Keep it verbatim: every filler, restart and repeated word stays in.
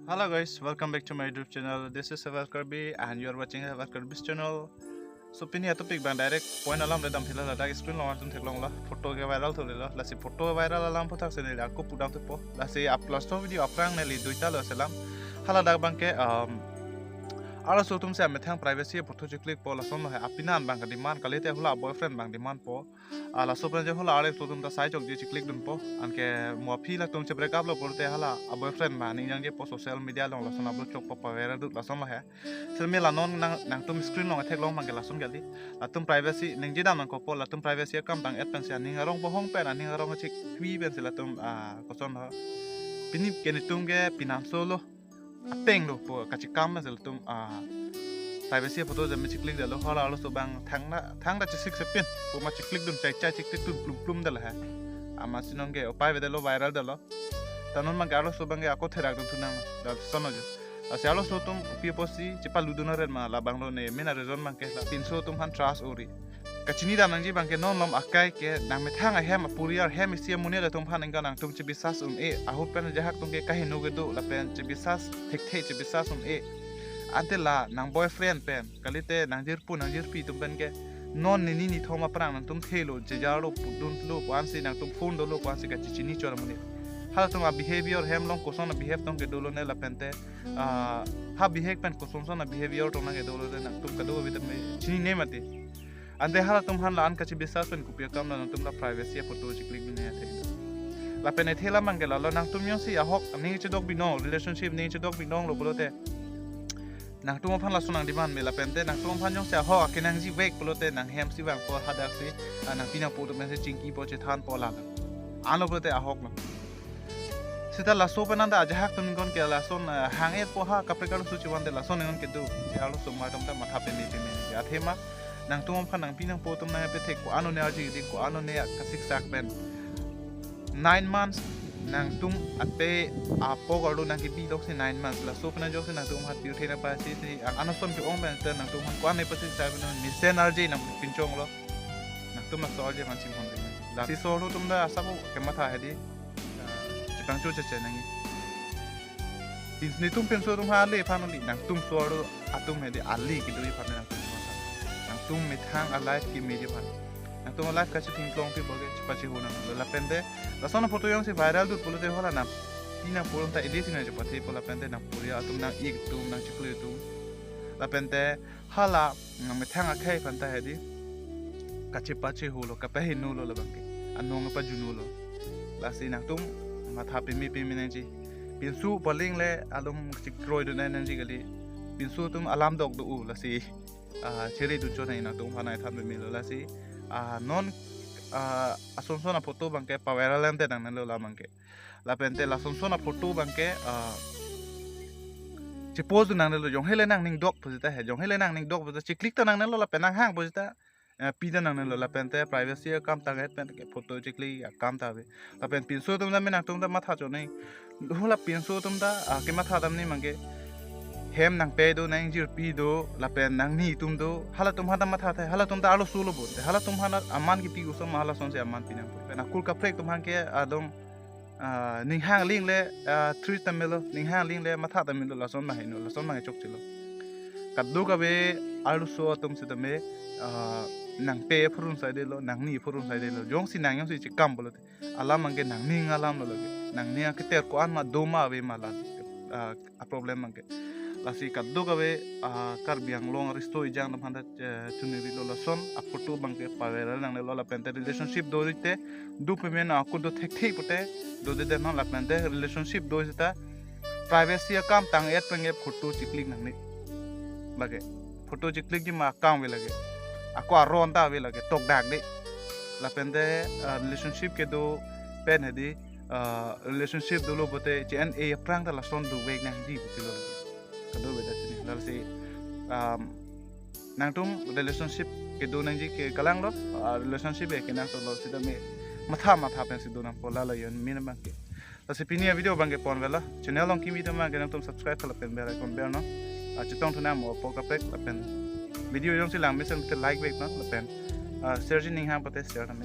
Hello guys, welcome back to my YouTube channel. This is Hevel Karbi and you are watching Hevel Karbi's channel. So pini atopic abang direct point alam le damphilo, ladak screen along atum theklonglo, photo ke viral thulelo, lasi photo viral alam aputhak si neli ako pudam thupo, lasi ap- laso video aphrang neli duita lo selam. Hala dak abangke um, arloso atum si amethang privacy photo chiklik po, lason lo he apinan abang ke demand, kalite hula boyfriend abang demand po. Ah, laso pen je hula arloso atum ta sai chokji chiklik dunpo. Anke mo aphi latum che break up lo pulote hala a boyfriend ma ning jangjepo, social media along lason upload chokpo, pa viral dut lason lo he. Sirmi la non nang nangtum screen along theklong abangke lason kali. Latum privacy ningje dam nangkokpo, latum privacy akam tang-et pensi aning arong bohong pen, aning arong chikpi pensi latum, ah, koson ho. Pini ke netum ke pinanso lo, ateng lo po kachikam pensi latum, ah, privacy photo jam chiklik detlo, hala arloso abang thangta thangta chesik sepin, puma chiklik dun, chai chai chiklik dun plum plum detlo he. Amatsi non ke upai avedetlo, viral detlo. Ta non abangke arloso abangke ako therak dun thu nang, lason lo jo. Lasi arloso atum pi apotsi chepalu dun aret ma, labang lo ne main reason abangke la pinso atum aphan trust ori. Kachini dam nangji abangke non malom akai ke nangmethang ahem, apuriar ahem, isi amonit atum aphan ningkan nangtum chebisas un-e, ahut pen ajahak atum ke kaheno kedo lapen chebisas thekthe, chebisas un-e. Ante la nang boyfriend pen, kalite nang jirpo nang jirpi atum pen ke non nini nithom aphrang nangtum thelo, jejar lo, pudun lo, pu-ansi nangtum phone dolo, pu-ansi kachechini chot amonit. Halatum a behavior hem along koson a behave tong ke dolo ne lapente, ah, ha behave pen kosonson a behavior tong nang ke dolo ne nangtum kadokave ta me chinine mati. Ante halatum aphan la-an kachebisas pen kopi akam la nangtum la privacy a photo chiklik dun ne athe. Lapen ethe alam abangke lalo, nangtum jongsi ahok ning chedok binong, relationship ning chedok binong lo pulote nangtum aphan lason nang demand me, lapente nangtum aphan jongsi ahok akenangji vek pulote nang hem si vangpo, hadak si, ah, nangpi nangpo atum si chingkipo, chethanpo, la ano pulote ahok lo. Seta laso pen anta ajahak atum ningkan ke lason, ah, hang-etpo, ha kaprek arloso chevan det lason ningkan kedo. Si arloso mar atum ta matha peme peme ne. Athema nangtum aphan nangpi nangpo atum nangpethek ko-an one arji ding, ko-an one kasiksak pen nine months nangtum ape apo garlo nang kebi loksi nine months. Laso pen ajoksi nangtum aphan pirthe nangpasi si, ah, anoson ke-ong pen ta nangtum aphan ko-an ne pasisak pen mesen arje nang pinchong lo. Nangtum laso arje aphan chinghon ding. Lasi so atum ta asap kematha hedi, ah, chepangcho cheche nangji. Pin- netum pinso atum ha ale aphan only, nangtum so atum hedi ale kedoji aphan nangtum aphan. Nangtum methang a life kemeji aphan. Nangtum a life kachething klong pi boge chepacheho nang. Lapente lason a photo jongsi viral dut pulote hala nangpi nangpo atum ta ili si nang chepathepo, lapente nangpuriar atum, nang-ik atum, nangchiklo atum. Lapente hala nangmethang akhei aphan ta hedi kachepacheho lo, kapaheno lo labangke. Anong pajunu lo. Lasi nangtum matha peme peme nangji. Pinso paling le alom chikroi dun nangji kali. Pinso atum alam dok do u, lasi, ah, chere dun chot nangji, nangtum aphan nangthan peme lo, lasi, ah, non, ah, asonson a photo abangke pa viral ante nangnelo labangke. Lapente lasonson a photo abangke, ah, chepost dun nangnelo, jong hele nangning dok pu seta he, jong hele nangning dok pu seta chiklik ta nangnelo, lapen nanghang pu seta, eh, pi ta nangnelo, lapente privacy akam tang-et pen ke photo chiklik akam ta ave. Lapen pinso atum ta me nangtum ta matha chot nangji. Hula pinso atum ta, ah, kematha dam ne abangke hem nangpei do, nangjirpi do, lapen nangni atum do, halatum aphan ta matha the, halatum ta arloso lo bon. Halatum aphan aman kepi koson ma, halasonsi aman pi nangpo. Pen akur kaprek atum aphan ke adong, ah, ning hang aling le, ah, treat ta melo, ning hang aling le matha ta melo, lason ma heno, lason ma chokchelo. Kadokave arloso atum seta me, ah, nangpei phurun saidetlo, nangni phurun saidetlo. Jongsi nang jongsi chekam pulote alam abangke nangning alam lo lake. Nangning aketer ko-an ma do ma ave ma la, ah, a problem abangke. Lasi kadokave, ah, Karbi Anglong aristo ejang atum aphan ta, eh, chuniri lo, lason a photo abangke pa viral nangnelo, lapente relationship do rite do peme nang ako do thekthe pute do de de non, lapente relationship do seta privacy akam tang-et pen ke photo chiklik nangne. Lake photo chiklikji ma akam ave lake. Ako aron ta ave lake, tokdak de. Lapente, ah, relationship kedo pen hedi, ah, relationship dolo pulote che-en-e aphrang ta lason dovek nangji pusi lo. Kadokave ta chini. Lasi, um, nangtum relationship kedo nangji ke kalang lo, ah, relationship ke nang solo seta me matha matha pensi do nangpo, lalo yon min abangke. Lasi pini a video abangke ponvelo. Channel along kimi atum abangke nangtum subscribe lapen bell icon ber non. Ah, chetong thu nang mo apo kaprek lapen video jongsi langmesen te like vek non lapen, ah, share ji ning hang pute share nang.